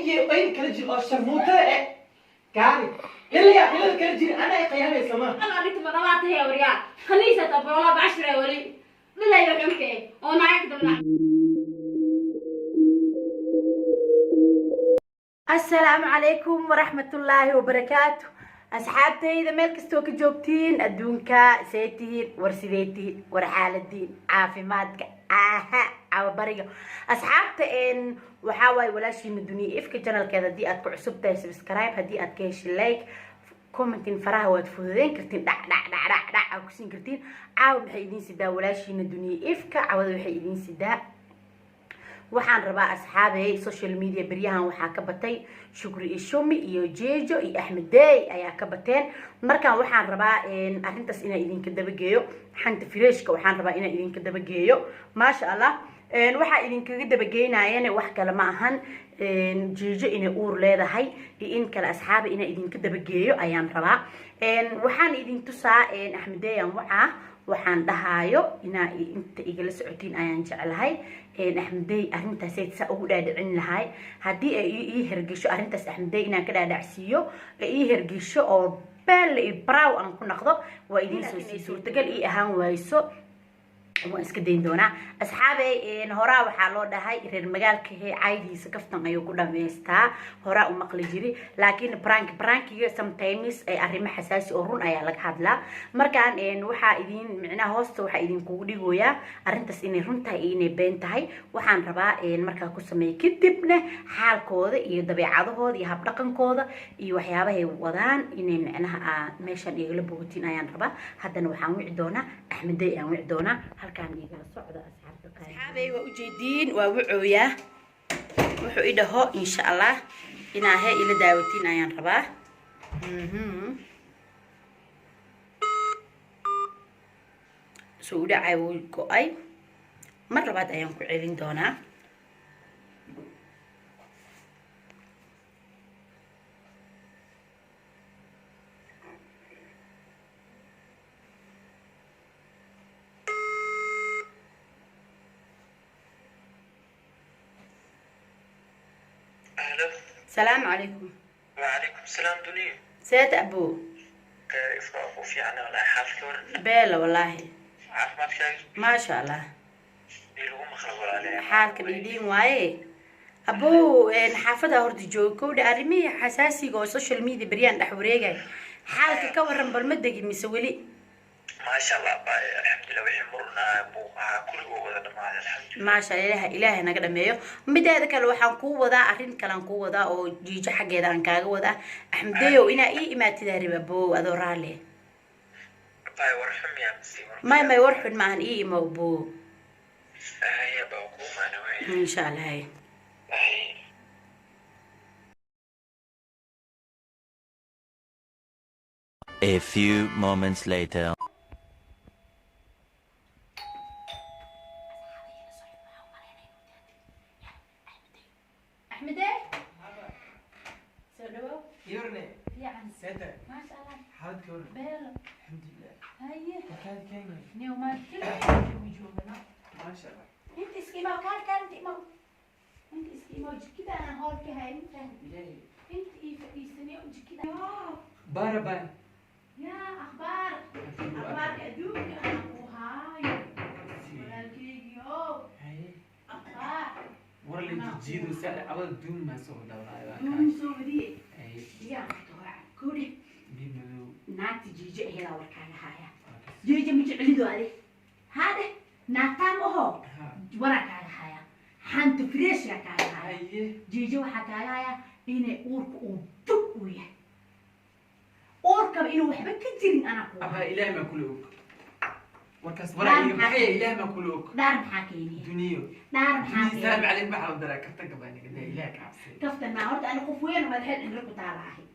Iyo ay kala jir oo sharmuutada eh gaari ilaa ilaa kala jir ana ay qiyaamaysa ma. Ana arinta ma dhawaatay waryaa khaniisa tabola bashra wali bilayo xunke oo naag dabna. Asalaamu calaykum waraxmatullaahi wabarakaatu. Asxaabtayda meel kastoo ka joogtiin adduunka, see tihiin? War sidee tihiin? War xaaladiin caafimaadka? Aha, caawabariga asxaabta waxaa waaye walaashiina Duniya Ifka. Channelkeeda haddii aad ku cusub tahay, subscribe. Haddii aad ka heshay, like, commentin. Faraha waad fududeyn kartiin, dhac dhac dhac dhac dhac aad kusiin kartiin. Caawa maxay idiin sidaa walaashiina Duniya Ifka? Cawada waxay idiin sidaa, waxaan rabaa asxaabey, social media beryahan waxaa ka batay Shukri Ishumi iyo Jejo iyo Axmed Dey ayaa ka bateen. Markaan waxaan rabaa arrintaas inaan idinka dabageeyo, xanta freshka waxaan rabaa inaan idinka dabageeyo. Maasha Allah, waxaa idinkaga dabageynayana wax kale ma ahan, Jejo inay uur leedahay iyo in kale. Asxaabi, inaan idinka dabageeyo ayaan rabaa. Waxaan idin tusaa Axmed Dey aan wacaa. Waxaan dhahaayo inaa inta igala socotiin ayaan jeclahay. Axmedey arrintaasay saa ugu dhaadhicin lahay haddii ay ii hergesho arrintaas, Axmedey inaan ka dhaadhacsiiyo ay ii hergesho oo belle iyo brow aan ku naqdo, waa idiin soo sii suurtagal ii ahaan wayso, waan iska dayn doonaa. Asxaabey, horaa waxaa loo dhahay reer magaalka he caydiisa kaftan ayuu ku dhamaystaa, horaa u maqli jiri. Laakiin prank prankiga sometimes ay arrimo xasaasi oo run ayaa laga hadlaa. Markaan waxaa idin micnaha hoosta waxaa idinkugu dhigoyaa arrintaas inay run tahay iyo inay been tahay. Waxaan rabaa markaa ku sameeya kadibna xaalkooda iyo dabeecadahooda iyo habdhaqankooda iyo waxyaabahay wadaan inay micnaha meeshaan igala bogotiin ayaan rabaa. Haddana waxaan wici doonaa Axmedey, aan wici doonaa. Halkaan igala socda, asxaabta qaali. Waa ujeediin, waa wucooyaa. Wuxuu i dhaho insha Allah inaa he ila daawatiin ayaan rabaa. Soo u dhacay, wuu go-ay. Mar labaad ayaan ku celin doonaa. أهلا. Salaamu calaykum. وعليكم السلام دنيا. Seeta abo? كيف وفي عنا ولا حالك ورن؟ Beela wallaahi. caafimaadkaaga? Maasha Allah. Lagu maqla walaalahay. Xaalka dhiidhiin waaye abow. Xaafada horta jooga kowdha. Arrimihii xasaasiga oo social media beryaan dhex wareegay, xaalka ka waran bal? Ma degin mise weli? Maasha Allah baay, alxamdulilah. Wixii murunaa buuqaha kulligoo wada dhamaaday, alxamdulilah. Maasha Allah, Ilaahay naga dhameeyo. Mideeda kale waxaan kuu wadaa arrin kalean kuu wadaa oo Jiijo xaggeeda aan kaaga wadaa. Axmedeyow, inaa ii imaatidaa rib abow, adoo raale. Baay, war xum yaa mise war? May, war xun maahan. Ii imo abow. Haya baa, kuu maana waay. Insha Allah, hay. Hay. A few moments later. Axmede, soo dhawow. Yorne. Fiican. Seta. Maasha Allah. Xaaladka waran? Beelo. Alxamdulilah. Haye. Wakaad keenay. Niw maad joogana. Maasha Allah. Inta iska imaw, kaal kaal, inta imaw, inta iska imaw. Jikada aan hool ka hayn, fahmi? Ilaahi. Inta ii fadhiisanay jikada. Baara baan. Yaa akhbaar, akhbaarka adduunka aan ku haayo walaalkeygiio. Haye. Akhbaar. War la jijiido saa cawada duun maa soo dhawlaay waa. Duun soo wadiye. Haye. Biyaa qabto kowdhe. Biyo madow. Naagta Jiijo iyadaa warkaaga haaya. Jiijo ma jeclido adi haadhe, naagtaan aho. Ha. Waraa kaaga haaya, xanta freshka kaaga haaya. Haye. Jiijo waxaa kaaga hayaa inay uurka uu bug uu yahay, uurkaba inuu waxba ka jirin anaa ku Abaa, Ilaahay maa kula og warkaas. Waraa iga baxaya, Ilaahay maa kula og. Dhaar maxaa keenaya? Duniyo. Dhaar maxaa duniyo, salaam keenaya? calaykum. Waxaa la daraa karta gabaaniga daa Ilaah ka cabsay. Kaftan maa horta. Ani qof weyn oo madaxeed cimri ku taala ahay,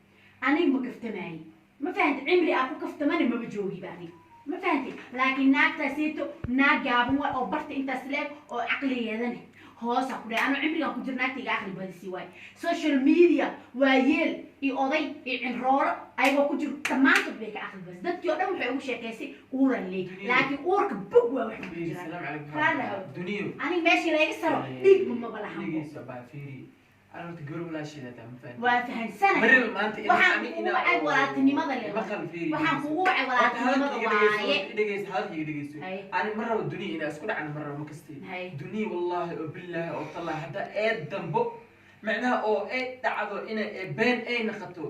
aniga ma kaftamaaye, ma fahanti? Cimri aa ku kaftamani maba joogiba aniga, ma fahanti? Laakiin naagtaasito naag gaaban waay oo barta intaas leeg oo caqligeedani hoosa ku dhahay. Anoo cimrigan ku jir naagta iga aqli badisi waay. Social media waa yeel iyo oday iyo cinrooro ayagoo ku jiro, dhammaantood bay ka aqli badisay. Dadkii oo dhan waxay ugu sheekaysay uuran leey, laakiin uurka bog waa wax ku Fiiri, jiraan. salaam calaykum. Raali ahow. Duniyo. Aniga meeshii layga saro dhiig ma maba lahanbo. Dhegeyso baa, fiiri. Ana horta gabar walaasheeda taa, ma fahanti? Waa fahansanahay. Marir maanta in Waxaan ani kugu inaa wacay walaaltinimada le. Maqal, fiiri. Waxaan kugu wacay Horta walaaltinimada hadalka iga dhegeyso, waaye. iga dhegeyso, hadalka iga dhegeyso. Hay. Ani ma rabo duniya inaa isku dhacno, ma rabo, ma kastay. Hay. Duniya wallaahi oo billaahi oo tallaahi, haddaa eed dambo macnaha oo ay dhacdo ina been ay naqato,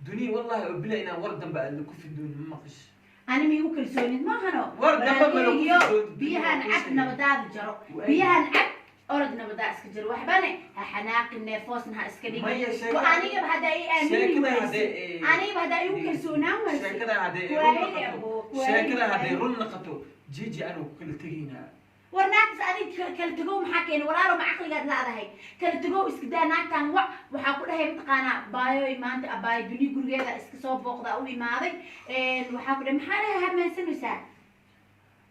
duniya wallaahi oo billahi inaan war dambe aad la ku fidoon, ma maqash? Ani miigu kalsoonid maahano? War dambe ma lagu Walaalkaygiyo, fidoon. biyahan cab, nabadaada jaro. Biyahan cab, orod, nabadaa iska jaro. Waxbane ha xanaaqin, neefoosna ha iska dhigin. Maya, Wa anigaba haddaa ii aamini sheekada waysid, haddee anigaba haddaa igu kalsoonaan waysid. Sheekada haddee ay run Kuwaayeli naqato, abo, kuwaayeli, sheekada haddee kuwaayeli. run naqato, Jiji anuu ku kala tegaynaa. War naagtas adig kala tagow maxaa keenay? Walaalo, ma caqligaad laadahay? Kala tagow iska daa. Naagtan wac, waxaa ku dhahay mataqaanaa baayoy maanta abaayo duniya gurigeeda iska soo booqda u imaaday. Waxaa ku dhahay, maxaa dhahay, hamaansanaysaa?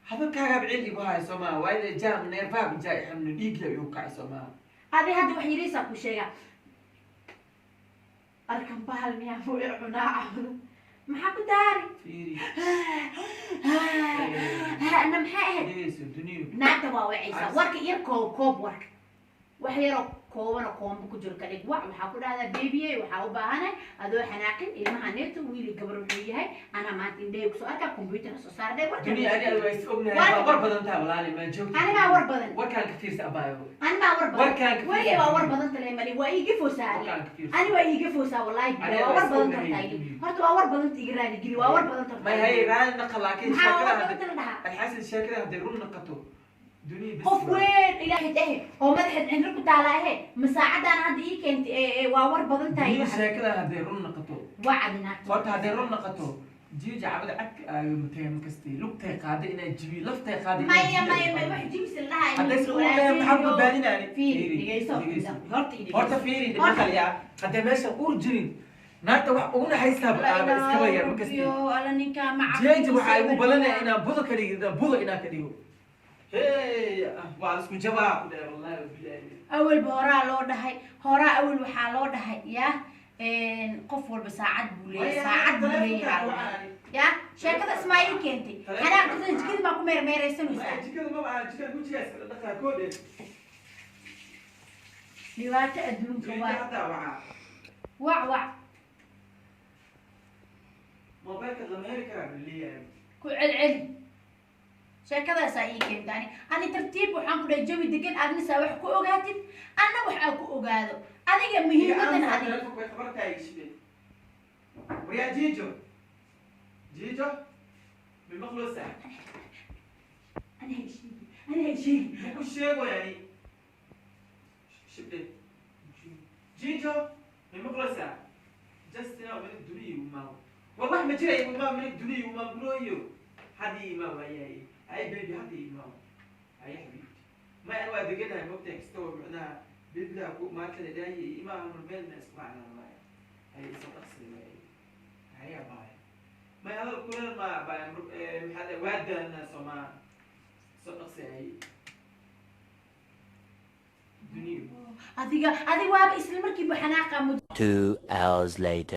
Hadalkaagaa bicil igu haya soo maha? Waa jaam neerfaha bijaa xamno, dhiigga igu kacay soo maha? Adi hadda wax yariisaa ku sheega. Arkan bahal miyaa muu i cunaa cawdo? Maxaa ku daari? Fiiri. Ana maxay ahayd? Dhegeyso, duniyo. Naagta waa wacaysaa. Warka yar koob koob, warka wax yaroo koobanoo koombo ku jiro ka dhig. Wac, waxaa ku dhahdaa baby, waxaa u baahanay adoo xanaaqin ilmaha neeto wiili gabar wuxuu yahay anaa maanta indhahay kusoo arkaa, computer soo saar dhe warka. Duniya, ani adiga waa is ognahay, waa war badan tahay walaali, maa joogto. Animaa war badan? Warkaan ka fiirsa, abaayo. Animaa war badan? Warkaan ka Weligay waa war badan tale mali waa iiga foosaa. Warkaan ka fiirsa. Ani waa iiga foosaa wallahi. Aniga waa war waa is badan ognahay. tartaa igi. Horta waa war badan, iga raali geli, waa war badan tartaa. May hay raali naqa, laakiin Maxaa waa sheekada war badan hadday la dhahaa? Alxasan, sheekada hadday run naqato, duniya bes Qof waa. weyn ilaahay dhahe oo madaxeed cindro ku taala ahe, ma saacadaan hadda ii keentay ee waa war badan tahay. Duniya, sheekada hadday run naqato, Waa cadinaagto. Horta hadday run naqato, jiija cabada cadka aayo matay, ma kastay lugtay qaaday inaa jibiyo, laftay qaaday inaa Maya jibiyo. maya maya, wax jibis la dhahaa. Hadday is ugu leeyahay, maxaa ku badbaadinaani? Fiiri, Fiiri, dhegeyso. dhegeyso. Horta i dhegeyso. Horta fiiri, maqal yaa, haddee meesha uur jirin, naagta wax ugu naxariistaa aaba iskaba yar, ma kastay. Alla ninkaa ma Jeeja waxaa igu balanaya inaan budo ka dhigo, inaan budo inaan ka dhigo. Hey, waa la isku jabaa ku dhahay, wallahi wabillahi. Awalba horaa loo dhahay, horaa awal waxaa loo dhahay ya qof walba saacad buu leeyahay, saacad buu leeyahay ya. Sheekada ismaa ii keentay xanaaqda, jikada baa ku meermeeraysanaysaa. Jikada ma aha, jikada wejigaa iska dhaqaa koodhe. Dhibaato adduunka Jeeja waa. Haddaa wacaa. Wac, wac. Mobilka lama heli karaa buu leeyahay. Ku celceli. Sheekadaasaa ii keenta. Ani tartiib waxaan ku dhahay jawi degan, adna saa wax ku ogaatid, anna wax aan ku ogaado. Adiga muhiimadan adiga. Telefonka way qabantahay, shibe. Waryaa Jiijo, Jiijo, mimaqloosaa? Ani hay sheegi, ani hay sheegi. Muku sheego yani, shibde. Jiijo, mimaqloosaa? Just now minig duniya umaa, wallahi ma jira imaa minig duniya umaa gurooyo hadii imaa waayahay. Ay baby, hadii imaa, ay xabiibti, may an waa deganahay, mogtahay kastoo macnaha biblaha ku maanta la dhaayay imaa mar meel ma isku raacnaa waaya. Hay isoo dhaqsi waaya, haya baaya, may hadal kuleel ma baaya, maxaa waa daalnaa soomaa, soo dhaqsi, hay duniya. Adiga waaba isla markiiba xanaaqa mud. 2 hours later.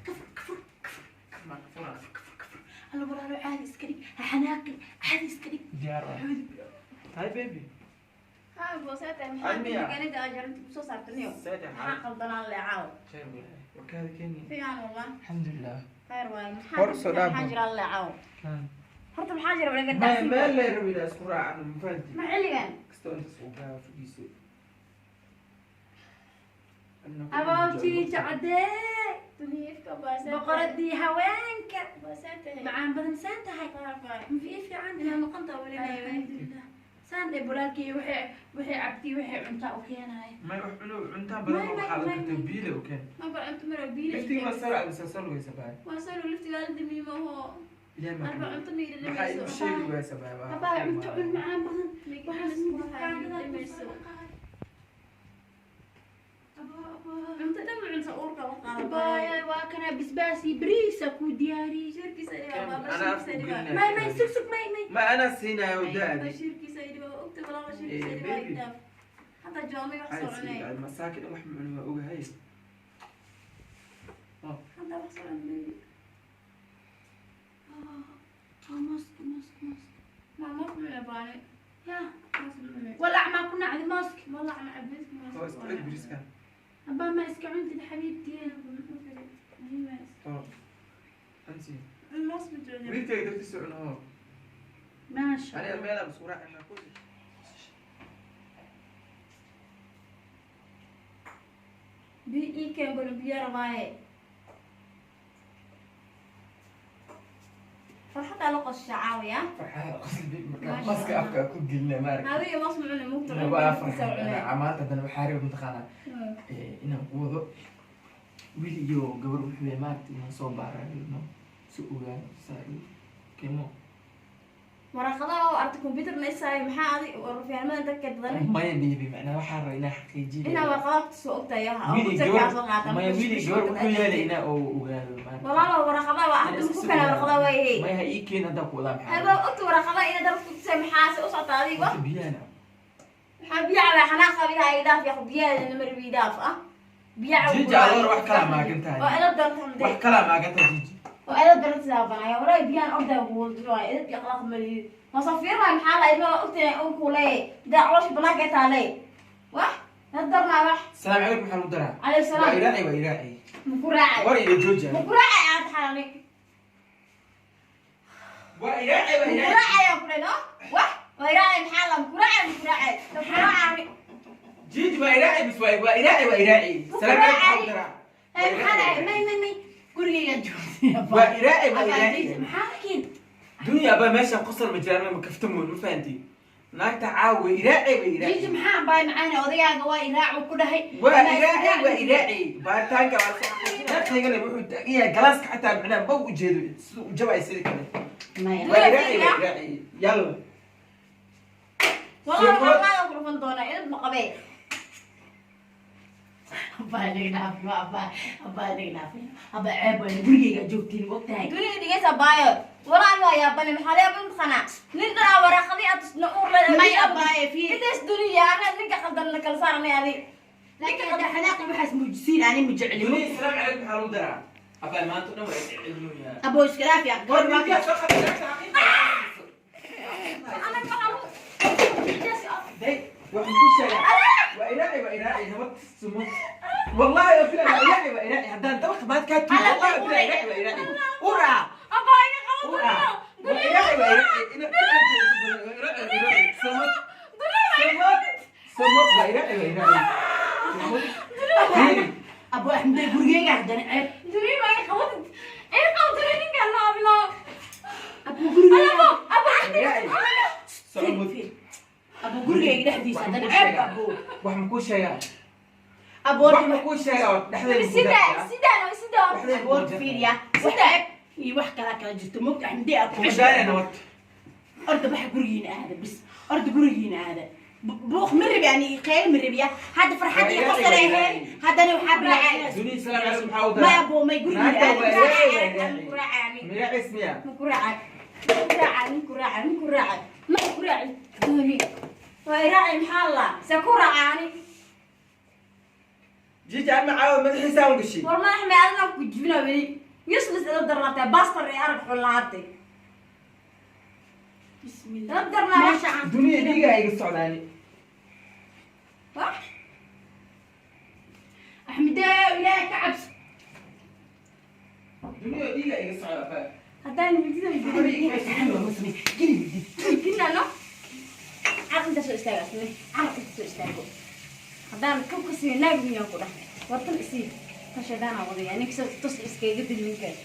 Kafur, kafur, kafur, kafur. Alla walaalo, caadi iska dhig, ha xanaaqin, caadi iska dhig. Diyaar waa. Hi baby. Ha boosata. Ay, Maxaa miya? deganida ajarinta kusoo saartaniyo? Saddex. Maxaa qaldanaan le caaw? Khayr wallahi. Wakaada Kenya. Fiican wallah. Alxamdulillah. Khayr waay. Hor soo maxaa dhaaf. Maxaa jira le caaw? Horta maxaa jira walaga Ma dhacsi? meel la rabo inaan isku raacno, ma fahanti? Ma xilligan? Kastoo inta soo gaa fadhiiso. Abaabtiija cadee. Duniifka baasata. Boqoradii haweenka. Baasata. Macaan badan, saan tahay? Baay. Ma fiican Inaa noqonta weli. Alxamdulilah, saan dhe bulaalkii waxay cabtii, waxay cuntaa u keenaya. May wax cuno, cuntaan badan May, oo may, waxaa la may, kartaa may. biile u keen. Ma bar cunto mara biile. Liftiga waa saro ama soo lugaysa baay. Waa soo liftiga la damiimo oo. Ilaahay ma Arba cunto ma yidhi. Maxaa igu sheegi waysa baay? Abaa, cunto cun macaan badan. Waxaas Dhimayso. Cunto dhan ma cunto, uurka u qaado. Abaaya, waa kana bisbaas iyo bariisa kuu diyaariyey. Shirkiisa Kan, dhibaa, anaa bashirkiisa afku dhibaa. gelinaya. May may, sug sug, may may. Ma anaa siinayo daadi. Bashirkiisa dhibaa, ogta walaal, bashirkiisa Eh, dhibaa baby. idhaaf. Hadda joomay wax soo cunay. Masaakin wax ma cuno, waa ogahay. Hadda wax soo cunay. rabaani. Ya. Moos ma cunay. Walaac maa ku nacdi mooska? Walaac ma cabeys moos. Oo iska cid bariiskan. Abaa ma iska cuntid xabiibtii? Oo. Ansi. Moos ma jecli. Wiilkayga dartiisa cuno. Maasha Aniga Allah. meelaan isku raacayna ku. Biyo ii keen balo, biyo rabaaye. Farxaddaa la qosha caawiya. Farxada qasbi marka Maasha maska Allah. afka ku gelina maaragtay. Adiga moos ma cunay mugta. Waa farxad maanta haddana waxaa rabay mataqaanaa inaan ku wado wiil iyo gabar wuxuu yahay maaragtay inaan soo baarayno si ogaano saa kemo. Waraqadaha oo aragtay computer ma isaayo, maxaa adig warfiyaanimada dadka dadan? Maya baby, macnaa waxaa rabay inaan xaqiijiyo. Inaa warqadaha kusoo ogtahay waxa oo wiil iyo computerkaa soo gabar qaata. Maya, wiil iyo gabar wuxuu yahay inaa oo ogaado maaragtay. Walaalo, waraqadaha waa hadda ku kala waraqadaha waayey. Maya, ha ii keen haddaan ku wadaa maxaa. Haba ogta waraqadaha inaad dalka kutusay, maxaa se u socota adiga? Horta biyahana. Maxaa biyo cabaa xanaaq qabiha ay dhaaf yaa biyaha namar bii dhaaf ah biyo cab. Jiji, adoor wax kalaa maagan tahay. Oo ila dartan. Wax kalaa maagan tahay Jiji. Oo ila dartan sidaa banaya walaa biyahan ordaa kuwalduwaay idad iyo akhlaaq maliyid masafiirna maxaa la ilmaha ogtahay un kuleey daa caloosha banaanka taaley wax la darnaa wax. Salaam calaykum, maxaa lagu daraa? Calaykum Waa salaam. iraaci, waa iraaci. Maku raacay? War ila jooji. Maku raacay aad xalani? Waa iraaci, waa maku iraaci. Raacay aan kudhay no wax waa iraacay maxaa la maku raacay maku raacay maku raacay. Jiji, waa iraaci bis, waa iraaci, waa iraaci. Salaam calaykum, maxaa lagu daraa? Ay, maxaa dhacay? May may may, gurigaygaa joogtay. Waa iraaci, waa Abaa iraaci. Jiji, maxaa laakiin? Dunya abaa meeshaan qosol ma jiraan, ma kaftamoon, ma fahanti naagta caawa iraaci, waa Jiji, iraaci. maxaa abaay macaane odagaaga waa iraacu ku dhahay? Waa iraaci, waa iraaci, baaritaanka waa soo xaqiijinaya. Naagtaygana wuxuu taagan yahay galaaska xataa macnaha ma u jeedo siduu u jabay sidii kale. Maya. Waa iraaci, waa iraaci, yalla. Walaa waxaa maadan ku dhufan doonaa idad ma qabee. Abaa naga dhaafino, abaa, abaa naga dhaafino, abaa, ceeb waay gurigaygaa joogtiin ogtahay. Dunida dhigaysa baayo walaa waa yaabane, maxaa la yaaban mataqaanaa nin dhanaa waraaqadii aad tusna uur leedahay. May abaaye fiir. Intaas duniya ana ninka qaldan la kala saaranay adi. Laakiin hadda xanaaqi waxaas muujisiin ani ma jecli. Dunya, salaam calaykum, maxaa lagu daraa? Abaa maanta o dhan waa iscelinoyaa. Aboo iska dhaaf yaa War gabar waa ninkaa soo qabtay naagta xaqiiqa. Anaga waxaa lagu Day, waxaan ku sheegaa waa iraaci, waa iraaci, nabad sumo wallahi waa filaa, waa iraaci, waa iraaci haddaan dabaqa maad kaa tuuro wallahi waa filaa, iraaci, waa iraaci uraa. Abaa iga qaban. Uraa waa iraaci, waa iraaci ina waa iraaci, waa iraaci, samad samad samad, waa iraaci, waa iraaci samad. Fiiri. Aboo Axmedey, gurigayga haddana ceeb. Duniya ma iga qaban, iga qaban duniya ninka loo bilo. Aboo gurigayga. Abo abo. Iraaci samad. Fiir, aboo gurigayga dhexdiisa haddana ceeb aboo. Wax ma kuu sheegaa? Aboo. Wax ma kuu sheegaa dhexdeeda ku sida dartaa? Sidaan sidaan. Dhexdeeda ku Aboo dartaa. fiiriya, wax ceeb iyo wax kala kala jirto mogta Axmedey aad ku Kuma daaya nabad. Orda baxa gurigiina aada bis, orda gurigiina aada. Buuq ma rabi ani, kheyr ma rabiya hadda, farxad iyo qosol ay ahayd haddana waxaa bilaacay. Dunya, salaam calaykum, maxaa u May daraa? aboo, may gurigiina Naagta aada. waa iraaci, waa iraaci. Maku raacay. Miraaci ismiya. Maku raacay, maku raacay, maku raacay, maku raacay, maku raacay duni waa iraacay maxaa la se ku raacaani? Jiji, ama caawa madaxiisa aan gashay. War madax may adina ku jibina weli useless ila darnaatay bastar ee arag xun lahaatay. Bismillah. Ila darnaa. Meesha aan Dunya dhiigaa iga socdaani. Wax. Axmedey, ilaahay ka cabso. Dunya dhiigaa iga socda fa. Haddaan midida gina no carab inta soo istaaga asne carab inta soo istaago haddaan kab ka siiyo naag miyaan ku dhahay wartan isii tashadaanaa wadaya ninka soo tus iskaga dil ninkaas.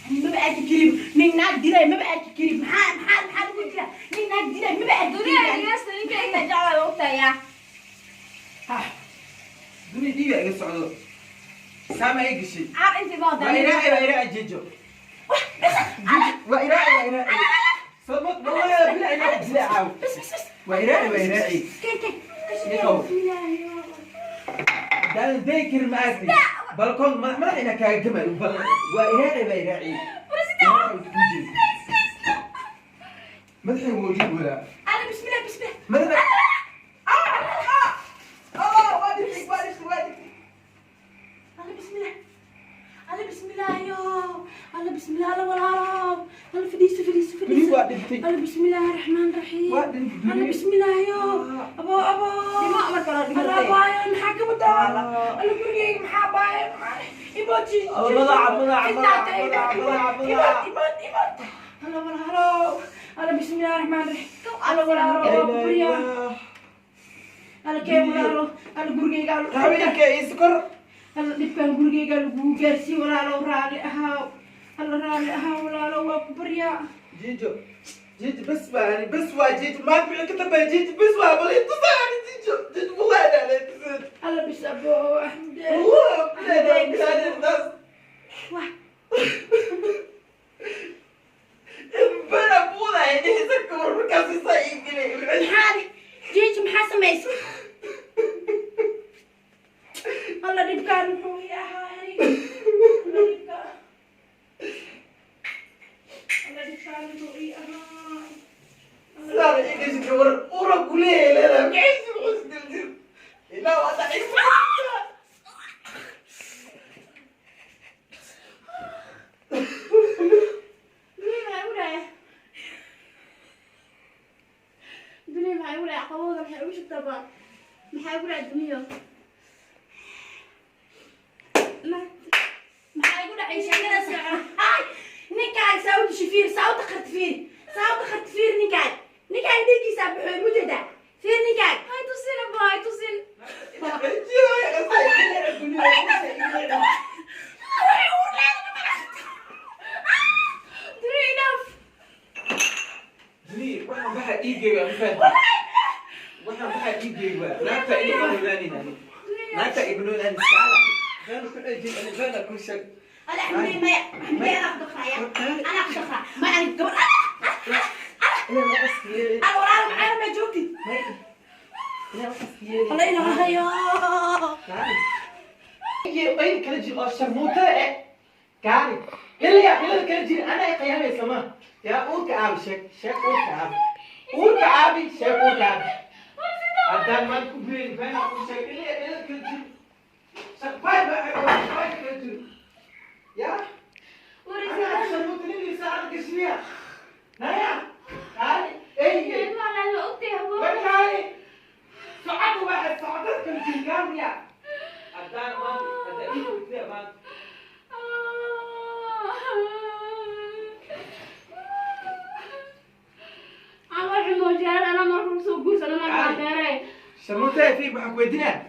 Ani maba arki karin nin naag dilay, maba arki karin. Maxaa lagu jira nin naag dilay maba arki Duniya karin. dhigaysta ninka inta jeclaa ogtayaa. Dunya dhiigaa iga socdo saama ay gashay. Carab intii baa Waa iraaci, waa iraaci Jijo, waa iraaci, waa iraaci samad wallahi bila inaa dilaa caaw. Bas bas bas. Waa iraaci, waa iraaci. Keen keen. Nikow haddaadan dayi karin ma aragtay balkoon madax madax inaa kaaga gamayo bal waa iraaci, waa iraaci. Madaxay wuu dhiig wadaa. Ana bismillah, bismillah. Madaxa waa dhigtay, waa dhigtay, waa dhigtay. Alla bismillah, alla bismillah yo, alla bismillah, alla walaalo. Alla fadhiiso fadhiiso fadhiiso. Duni waa dhintay. Alla bismillaahi raxmaani raxiim. Waa dhintay duni. Alla bismillaahi yo. Abo abo. Dhimo marka la dhimatay. Alla abaayo maxaa ka wadaa? Alla gurigeyga maxaa abaayo? Ibood Madaxa, madaxa, madaxa, madaxa, madaxa. Ibood ibood. Alla walaalo. Alla bismillaahi raxmaani raxiim. Alla walaalo waa ku baryaa. Alla kee walaalo. Alla gurigeyga alla. Haweenka iskor. Alla dhibkaan gurigeyga lagugu gaarsiiye walaalo raali ahaaw. Alla raali ahaaw walaalo waa ku baryaa. جيجو جيجو بس يعني بس وا جيجو ما في كتب جيجو بس وا بل اتصل يعني جيجو جيجو والله انا لا اتصل Alla bis abo Axmed. والله لا لا لا Wah. بلا بولا يعني سكر مركز صايق Maxaa jiiji maxaa samaysay? Alla dhibkaan muxuu ii ahaa aniga? Alla dhibkaan. Alla dhibkaan muxuu ii ahaa? لا ايش كبر ورا كليه لا لا كيف لا وضع Duniya maxay u dhahay? Duniya maxay u dhahay? Qabowda maxay ugu shubtaa ba? Maxay ugu dhahay duniyo? Maxay ugu dhacay sheekadaas? Ay, ninkaaga saa u dishay fiir, saa u taqarti fiir, saa u taqarti fiir ninkaaga. Ninkaaga dhiiggiisa buxuu mu jeedaa. Fiir ninkaaga. Hay tusin abo, hay tusin. Waxay uur leedahay malaha. Duniya enough. waxaan waxaa iigeega ma fahanti waxaan waxaa iigeega naagta ibnoolaanina naagta ibnoolaani iskaala been ku dhajin ani beena ku sheeg Alla Axmed maya, Axmed anaa ku dhaqaaya. Anaa ku dhaqaa. Ma ani gabar. Alla walaal macaan ma joogtid. Alla ilaahayo. ay kala jir oo sharmuutada eh gaari ilaa ilaa kala jir ana qiyaamaysa ma yaa uurka aabi sheeg sheeg uurka aabi uurka aabi sheeg uurka aabi haddaan maan ku birin beena ku sheeg ilaa ilaa kala jir shaqbay ba ay kala jir yaa أنا شرموطة لي ساعة كشرية نايا تعالي ايه Ilmaha la ogtahay abo. تعالي سعد واحد سعدتك في الجامعة هدان ما هدان ما Camal xumo jeer ana markuu soo guursano ma dheeray. شرموطة في بحك ويدنا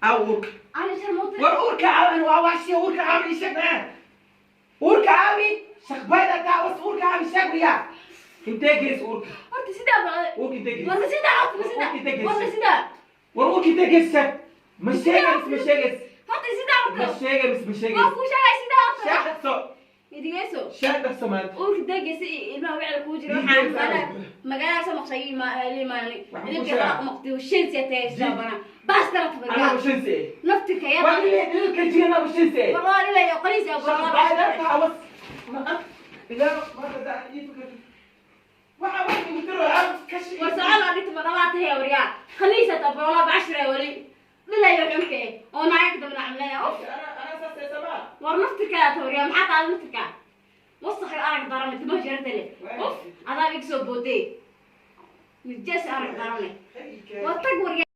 أو Ani sharmuuta. ورك عامل وعواشي ورك عامل شكنا ورك عامل شخبايدا تعوس ورك عامل شكويا انت جيس ورك Horta sidaa ba. ورك انت جيس Warka sidaa horta sidaa. Warka sidaa. ورك انت جيس مش شاغل مش شاغل Horta sidaa horta. مش شاغل مش Waa شاغل kuu sheegay sidaa horta. شاغل سو Idigeyso. شاغل سو maanta Uurka degaysa iyo ilmaha wicil kuu jira waxaan magaalada soo maqshay liimaani. Idinka kala maqtay shan siya tahay sidaa bana. Baas dara انا tabarka. مش انسى Naftirka yaa. ولا اللي انا مش انسى Wallahi ilaa iyo qaliis yaa شخبايدا تعوس ما لا ما تدعني waxa wax igu tiro aan kashi War socon oo dhigta madalaata hee waryaa. Khaliisa tabarola bashra wali. Ilaa iyo xunke oo naag dabna camlaya. Uf. انا انا اساس سما War naftirka tabarya maxaa qaad naftirka? Wasakh arag daran timo jarta leh. Uf, adaa iga soo bootay. Nijaas arag daran leh. War tag waryaa.